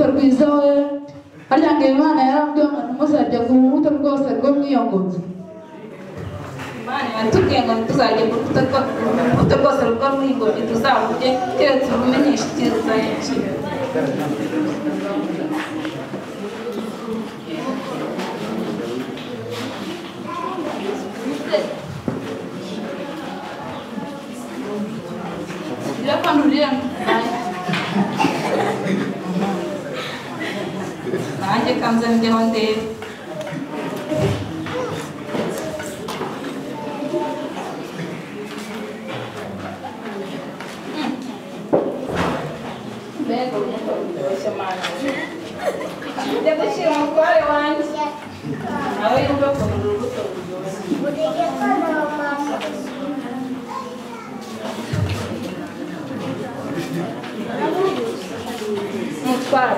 Urubuto rwiza we. Harya ngo Imana yarambwiye ngo ntimuzarye ku rubuto rwose rwo mw'iyo ngobyi. Imana yatubwiye ngo ntituzarye ku rubuto rwose rwo muri ngobyi, tuzarurye keretse urumenyesha icyiza n'ikibi. Nanjye kanze njyeho ndebe. Mbega urubuto ruryoshye Mana we! Njya gushyira umutware wanjye nawe yumve ukuntu uru rubuto ruryoshye. Mutware,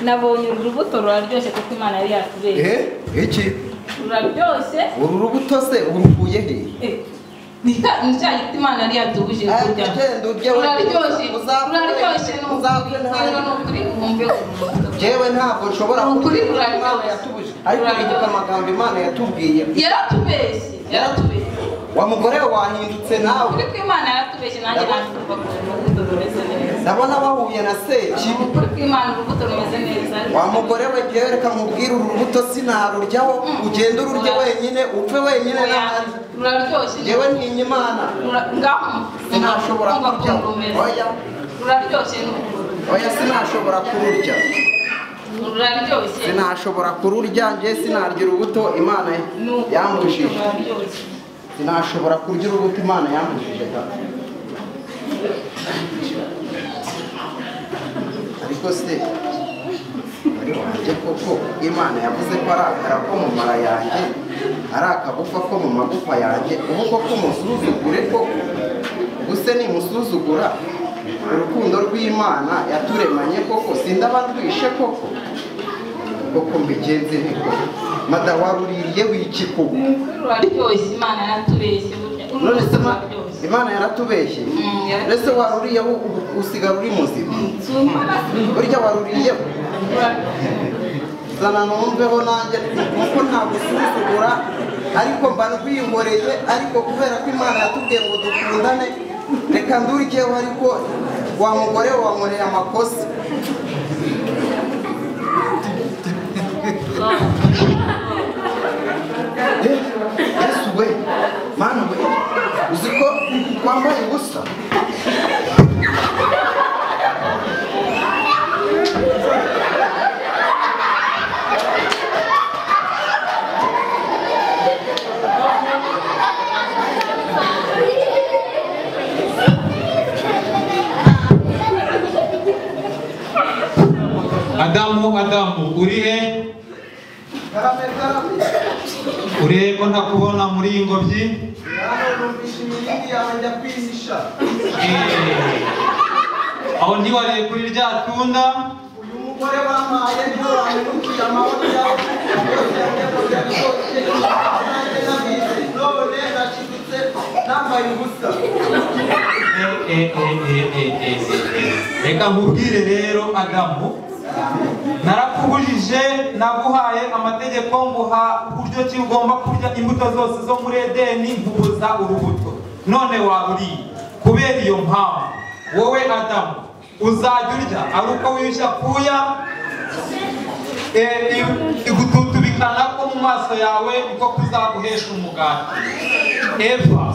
nabonye uru rubuto ruraryoshye kuko Imana yari yatubeshye. Iki? Ruraryoshye. Uru rubuto se urukuye he? Ni cya giti Imana yari yatubujije kurya. Ruraryoshye. Ruraryoshye ni ukuri wumve uru rubuto. Jewe ntabwo nshobora kurya Imana yatubujije. Ariko ibuka amagambo Imana yatubwiye. Yaratubeshye. Yaratubeshye. Wa mugore wahindutse nawe. Ukuri kw'Imana yaratubeshye nanjye nakumva ko urubuto rumeze neza. Ndabona wahuye na Sekibi. Ukuri kw'Imana urubuto rumeze neza. Wa mugore we jewe reka nkubwire uru rubuto sinaruryaho, ugende ururye wenyine, upfe wenyine n'ahandi. Ruraryoshye. Jewe ntinya Imana. Ngaho sinashobora kurya. Oya. Ruraryoshye ni ukuri. Oya sinashobora kururya. Ruraryoshye. Sinashobora kururya, nje sinarya urubuto Imana yambujije. Sinashobora kurya urubuto Imana yambujije da. Ariko se muri wanjye koko Imana yavuze ko ari akara ko mu mara yanjye, ari akagufa ko mu magufa yanjye, ubu koko musuzugure koko? Ubuse nimusuzugura urukundo rw'Imana yaturemanye koko sindaba ndwishe koko? Koko mbigenze nte koko? Mada waruririye wiki koko? Ruraryoshye, Imana yaratubeshye burya. None se Imana yaratubeshye? Ese waruriye usigara uri muzima? Burya waruriye? Zana numveho nanjye kuko ntagusuzugura, ariko mba ndwihoreye, ariko kubera ko Imana yatubwiye ngo dukundane reka nduryeho, ariko wa mugore wankoreye amakosa. Yesu we, Mana we, uzi ko wambaye ubusa? Adamu, Adamu, uri he? Uri he ko ntakubona muri iyi ngobyi? Aho ntiwariye kuri rya tunda? Uyu mugore wampaye niwe wampemukiye amahoro yawe yose yanjye nanjye nabizi, none nashidutse nambaye ubusa. Reka nkubwire rero Adamu, narakubujije, naguhaye amategeko nguha uburyo ki ugomba kurya imbuto zose zo muri Edeni, nkubuza urubuto, none waruriye. Kubera iyo mpamvu wowe Adamu uzajya urya ari uko wiyushya kuya, igututubikana ko mu maso yawe niko kuzaguhesha umugati. Eva,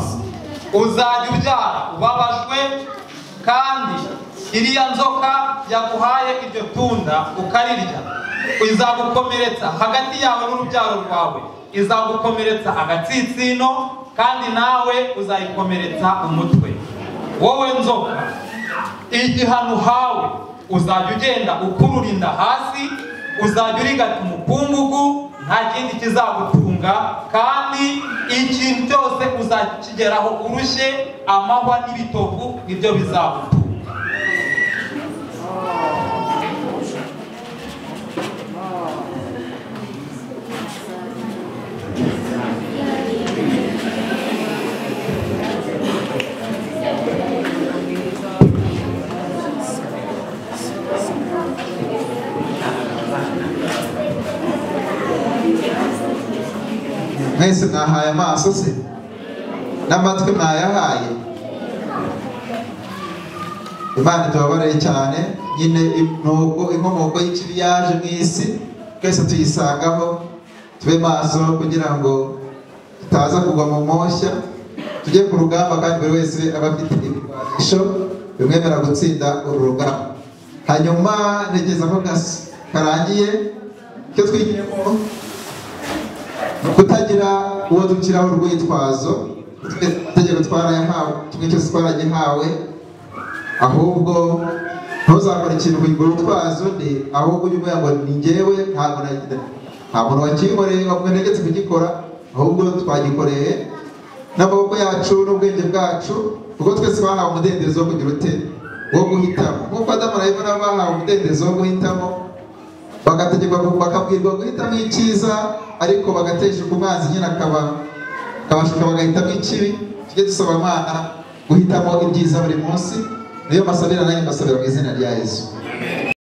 uzajya ubyara ubabajwe, kandi iriya nzoka yaguhaye iryo tunda ukarirya izagukomeretsa hagati yawe n'urubyaro rwawe, izagukomeretsa agatsitsino, kandi nawe uzayikomeretsa umutwe. Wowe nzoka, igihano uhawe uzajya ugenda ukurura inda hasi, uzajya urigata umukungugu, nta kindi kizagutunga, kandi ikintu cyose uzakigeraho urushye, amahwa n'ibitovu nibyo bizagutunga. Mwese mwahaye amaso se n'amatwi mwayahaye? Imana itubabarire cyane nyine. Nubwo inkomoko y'ikibi yaje mu isi, twese tuyisangaho. Tube maso kugira ngo tutaza kugwa mu moshya. Tujye ku rugamba kandi buri wese aba afite ibirwanisho bimwemera gutsinda uru rugamba. Hanyuma ntekereza ko karangiye. Icyo twigiyemo ni ukutagira uwo dushyiraho urwitwazo. Twese amategeko twarayahawe, kimwe cyose twaragihawe. Ahubwo ntuzakore ikintu ngo witwaze undi, ahubwo ujye uvuga ngo ni njyewe, ntabwo nta muntu wakinkoreye ngo ntegetse kugikora, ahubwo twagikoreye n'amaboko yacu n'ubwenge bwacu, kuko twese twahawe umudendezo wo kugira ute? Wo guhitamo. Nk'uko Adamu na Eva nabo bahawe umudendezo wo guhitamo, bagategekwa, bakabwirwa guhitamo icyiza, ariko bagateshuka, umwanzi nyine akaba akabashuka bagahitamo ikibi. Tujye dusaba Imana guhitamo ibyiza buri munsi. Niyo mbasabira, nanjye mbasabira mu izina rya Yesu.